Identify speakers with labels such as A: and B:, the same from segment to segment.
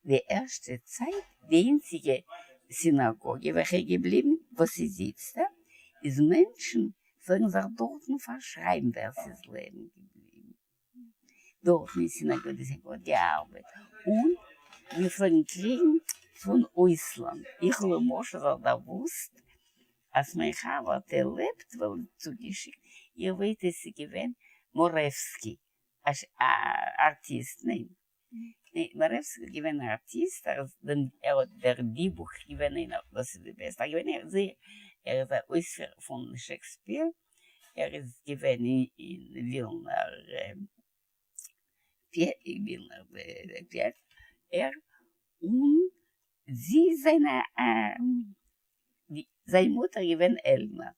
A: די ערשטע צייט די איינציגע סינאגאגע וועלכע איז געבליבן וואס איז איצטער, איז מענטשן פלעגן זיך דארטן פארשרייבן ווער ס'איז לעבן געבליבן דארטן אין סינאגאגע, די סינאגאגע האט געארבעט, און מיר פלעגן קריגן פון אויסלאנד, איך למשל זיך דערוואוסט אז מיין חבר'טע לעבט וואלט צוגעשיקט, איר ווייסט עס איז געווען מארעווסקי א ארטיסט, ניין? מארעווסקי איז געווען א ארטיסט, ער איז ער האט דער דיבוק געווען איינער דאס איז די בעסטע, ער געווען ער זייער ער איז א אויספיר פון שעקספיר, ער איז געווען אין ווילנער ווילנער ער און זי איז זיין א זיין מוטער איז געווען עלנא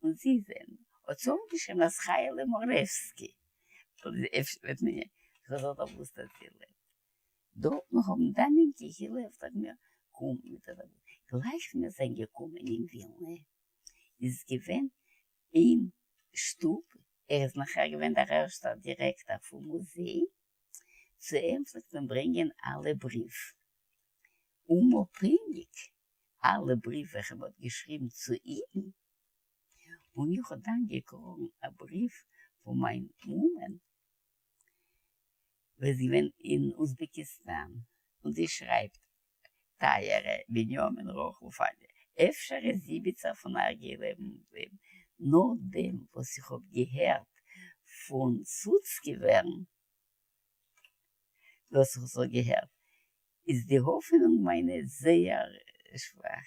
A: און זי איז עלנא האט זי אנגעשריבן אז חיה'לע מארעווסקי וועט מען איך האב זיך דערוואוסט אז זי לעבט דארטן האבן דאן אין קהילה פלעגן מיר קומען מיט א גלייך מיר זענען געקומען אין ווילנע איז געווען אין שטוב ער איז נאכער געווען דער ערשטער דירעקטאר פון מוזיי צו אים פלעגט מען ברענגען אלע בריוו אומאפהענגיק אלע בריוו וועלכע מען האט געשריבן צו אידן, און איך האב דאן געקראגן א בריוו פון מיין מומען וואס איז געווען אין אוזבעקיסטאן, און זי שרייבט, טייערע בנימין רחל פאניע, אפשר איז אימיצער פון אייך געלעבן געבליבן נאכדעם וואס איך האב געהערט פון סוצקעווערן וואס איך האב געהערט איז די האפענונג מיינע זייער שוואך,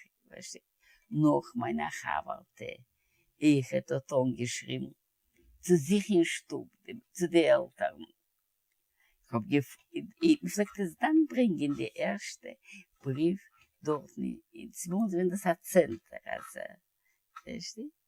A: נאך מיין א חבר'טע אויכעט האט אנגעשריבן צו זיך אין שטוב צו די עלטערן, כ'האב מ'פלעגט עס דאן ברענגען די ערשטע בריוו דארטן אין צו אונז געווען דאס א צענטער אזא, פארשטייסט?